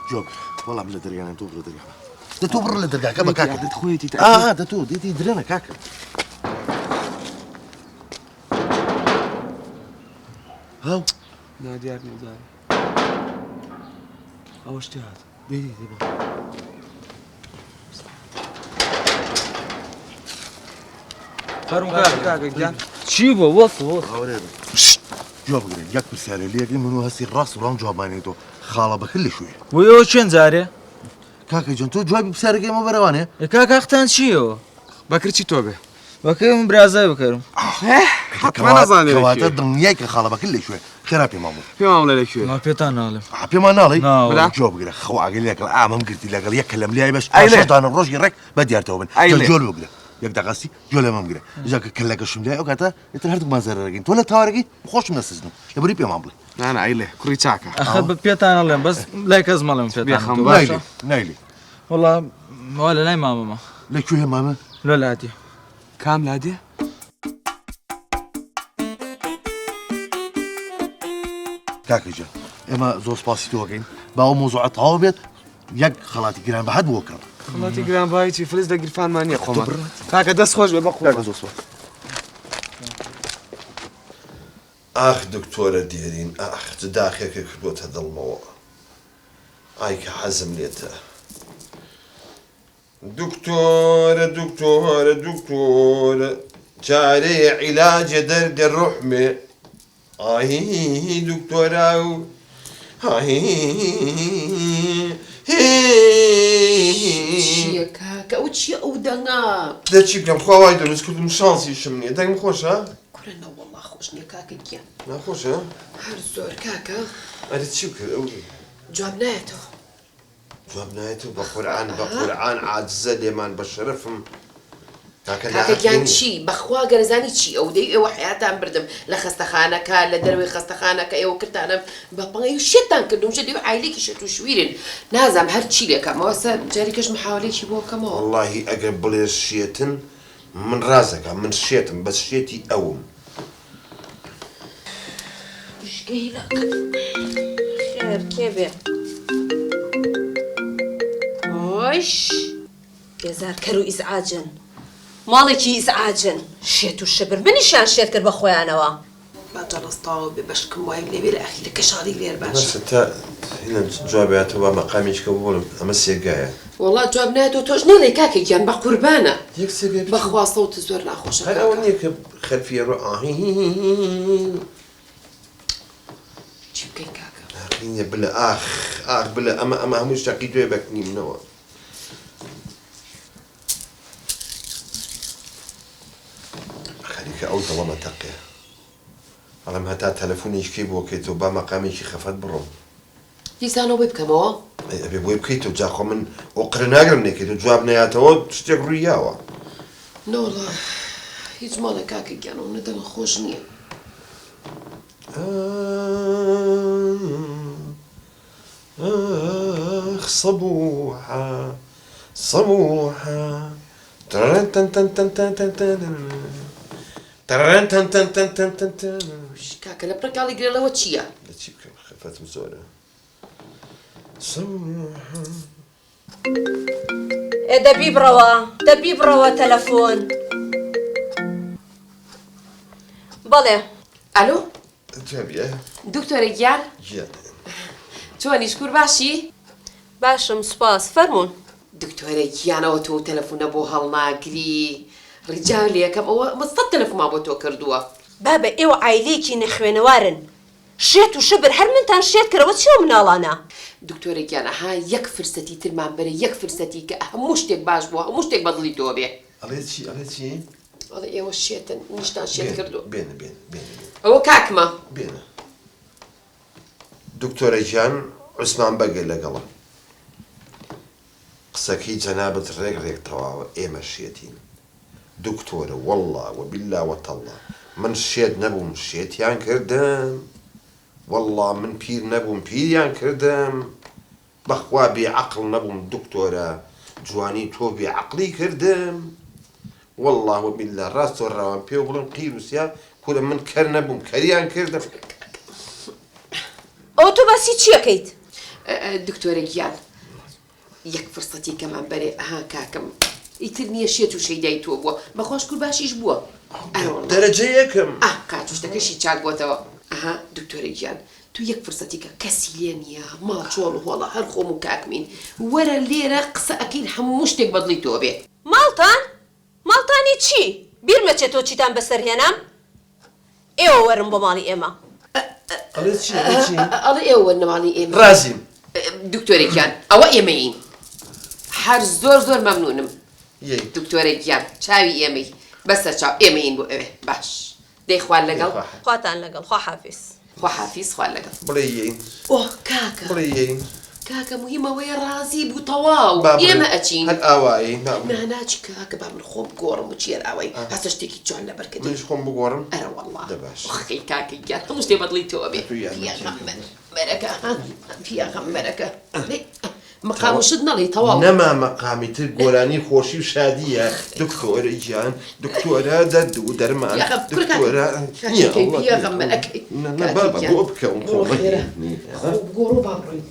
جواب وەڵام لە دەرگانم تۆ بڕە دەرگا دە تۆ بڕە لە دەرگاکە بە کاکە عادەت خۆیەتی ئا ئا دە تۆ دێتی درێنە کاکە هاو نادیار نیە جارێ ئەوە شتی هات دێ دێ دێ بە فەرموو کاکە کاکە گیان چی بووە وەس وەس هاورێ بن جواب بگرن یەک پرسیارێ لێگرن من و هەستی ڕاست و ڕام جوابمانێتەوە خاڵە بەکر لە کوێ وەی ئەوە چێن جارێ کاکە جان تۆ جوابی پرسیارەکەی ئێمە بەرەوانێ ئێ کاکە ئەختان چییەوە بەکر چی تۆ بێ بەکر من برازای بکەرم حەتمەن نازانێ لە کەواتە کوێ. دڵنیای کە خاڵە بەکر لە کوێ خێرا پێمان بڵێ پێمان بڵێ لە کوێ ما پێتان ناڵێم آه، پێمان ناڵێی نا برا. جواب بگرە خوا ئەگەر لەگەڵ ئامم گرتی لەگەڵ یەک کەلەم لای بەش ئەی لێ. شەش دانە ڕۆژی ڕێک بە دیارتەوە بن ئەی جا لێ. جۆل بگرە یەک دەقەستی جۆ لەمەم گرە جا کە کەلەکەشم لای ئەو کاتە ئیتر هەردووکمان زەرەرەکەین تۆ لە تاوارەکەی خۆشم نەسزنم لەبەری پێمان بڵێ نا نا ئەی لێ کوڕی چاکە ئەخە بە پێتان ئەڵێم بەس لای کەس مەڵێم پێتان بێخەم تۆ باشە. باشە نایلی نایلی وەڵا وا لە لای مامەمە لە کوێ مامە لە لادێ کام لادێ کاکە گیان ئێمە زۆر سپاسی تۆ ئەکەین با ئەو مەوزوعە تەواو بێت یەک خەڵاتی گرانبەهات بۆ کڕ خەڵاتی گرانبایی چی فلس لە گیرفانمان نییە خۆمان کاکە دەست خۆش بێ بەقوڕ کاکە زۆر سپاس ئاخ دکتۆرە دێرین ئاخ چ داخێکە کردۆتە دڵمەوە ئای کە حەزم لێتە دکتۆرە دکتۆرە دکتۆرە چارەیە عیلاجە دەردە ڕوحمێ ئاهی دکتۆرە و ئاهی چییە کاکە ئەو چییە ئەو دەنگە؟ دە چی بکەم خوا وای دروست کردم شانسیشم نییە دەنگم خۆشە؟ کورە نەوەڵڵا خۆش نییە کاکە گیان. ناخۆشە؟ هەر زۆر کاکە. ئەرێ چی بکەم ئەو جواب نایەتەوە. جواب نایەتەوە بە قورعان بە قورعان عاجزە لێمان بە شەرەفم کاکە کاکە گیان ناحەقی چی بەخوا گەرزانی چی ئەو دەی ئێوە حەیاتان بردم لە خەستەخانەکە لە دەرەوەی خەستەخانەکە ئێوە کردتانم بە پەنگی شێتتان کردم شێت ئێوە عایلێکی شێت و شویرن نازانم هەر چی لێکەم ئەوە سە جارێکەش محاوەلەیەکی بۆ کەمەوە. وەڵاهی ئەگەر بڵێ شێتن من ڕازەکەم من شێتم بەس شێتی ئەوم. خێر کێ بێ؟ ئۆش. بێزارکەر و ئیزعاجن ماڵێکی ئیزعاجن شێت و شبر منیشیان شێت کرد بە خۆیانەوە. با جەڵەس تەواو بێ بەشکم وایم لێ بێ لە ئەخیرەکە شاڵی لێر باشە. بەسە تا هینە جواب یاتەوە با مەقامێکی کە بڵێم ئەمە سێگایە. وەڵا جواب نایەتەوە تۆش نەڵێی کاکە گیان بەقوربانە. یەک سێگای بچوک. بەخوا سەوتت زۆر ناخۆشە هەر ئەوە کاکە. نیە کە خەلفیە ڕۆ ئاهی. چی بکەین کاکە. ئاخی نیە بلە ئاخ ئاخ بلە ئەمە ئەمە هەمووی شەقی تۆیە بەکنی منەوە. خەریکە ئەو دڵەمە تەقێ. ئەڵێم هەتا تەلەفونێکی کەی بۆ کەیتەوە با مەقامێکی خەفەت بڕۆم. دیسانەوە بۆی بکەمەوە؟ ئەی ئەبێ بۆی بکەیتەوە جا خۆ من ئۆقرە ناگرم نەیکەیتەوە جواب نەیاتەوە شتێک ڕووی یاوە. نەوەڵا هیچ مەڵێ کاکە گیان ئەونە دەنگ خۆش نییە. ئاخ سەبوحە سەبوحە ترن تن تن تن تن تن تن ترن تن تن تن تن تن تن. کاکە لە پڕکاڵی گرێڵەوە چییە؟ لە چی بکەم خەفەتم زۆرە سەبوحە. ئێ دە بیبڕەوە دە بیبڕەوە تەلەفۆن. بەڵێ. ئەلۆ جابیە دکتۆرە گیان گیان. چۆنی شکور باشی؟ باشم سوپاس فەرموون. دکتۆرە گیان ئەوە تۆ تەلەفونە بۆ هەڵناگری ڕیجا لێکەم ئەوە ئەمە سەد تەلەفونمان بۆ تۆ کردووە. بابە ئێوە عایلەیەکی نەخوێنەوارن شێت و شبر هەر منتان شێت کەرەوە چی ئەو مناڵانە. دکتۆرە گیان ئەها یەک فرسەتی ترمان بەرێ یەک فرسەتی کە هەموو شتێک باش بووە هەموو شتێک بە دڵی تۆ بێ. ئەڵێ چی ئەڵێ چی؟ ئەڵێ ئێوە شێتن منیشتان شێت کردووە. بێنە بێنە بێنە بێنە. ئەوە کاکمە. بێنە دکتۆرە گیان عوسمان بەگە لەگەڵە. قسەکەی جەنابت ڕێک ڕێک تەواوە ئێمە شێتین دکتۆرە وەڵڵا وەبیللا وەتەڵڵا من شێت نەبووم شێتیان کردم وەڵڵا من پیر نەبووم پیریان کردم بەخوا بێ عەقڵ نەبووم دکتۆرە جوانی تۆ بێ عەقڵی کردم وەڵڵا وەبیللا ڕاستۆ ڕاوان پێو بڵێم قیر و سیا کورە من کەر نەبووم کەریان کردم. ئەوە تۆ باسی چی ئەکەیت؟ دکتۆرە گیان یەک فرسەتی کەمان بەرێ ئەها کاکم ئیتر نییە شێت و شەیدای تۆ بووە بەخوا شکور باشیش بووە ئەرەوەڵا دەرەجە یەکم. ئاه قاچ و شتەکەشی چاک بۆتەوە ئەها دکتۆرە گیان تو یەک فرسەتی کە کەسی لێ نییە ماڵ چۆڵ و هۆڵە هەر خۆم و کاکمین وەرە لێرە قسە ئەکەین هەموو شتێک بەدڵی تۆ بێ. ماڵتان؟ ماڵتانی چی؟ بیرمەچێتەوە چیتان بەسەر هێنام؟ ئێوە وەرن بۆ ماڵی ئێمە. ئەڵێ چی؟ ئەڵێ چی؟ ئەڵێ ئێوە وەرنە ماڵی ئێمە. ڕازیم. دکتۆرە گیان ئەوە ئێمەین. هەر زۆر زۆر مەمنونم. یەی. دکتۆرە گیان چاوی ئێمەی. بەسەر چاو ئێمەین بۆ ئەوێ. باش. دەی خوا لەگەڵ. خواتان لەگەڵ. خواحافیز. خواحافیز خوا لەگەڵ. بڵێ یەین. ئۆه کاکە. بڵێ یەین. کاکە موهیم ئەوەیە ڕازی بوو تەواو با بڕۆین. ئێمە ئەچین. هەر ئاوایی. نا. نا ناچی کاکە با من خۆم بگۆڕم بچی هەر ئاوایی هەستە شتێکی جوان لەبەر کە دێی. منیش خۆم بگۆڕم؟ ئەرە وەڵا. دە باش. ئۆخی کاکە گیان هەموو شتێ بەدڵی تۆ ئەبێ. ئەتوو یارمەتیم پێغەمبەر مەرەکە ها پێغەمبەرەکە. دەی مەقام و شت نەڵێی تەواو. نەما مەقامی تر گۆرانی خۆشی و شادیە دکتۆرە گیان دکتۆرە دەرد و دەرمان دکتۆرە نیە پیاغەمبەرەکەی نا بابە بۆ بکەم خۆ خێرە خۆ بگۆڕۆ با بڕۆین.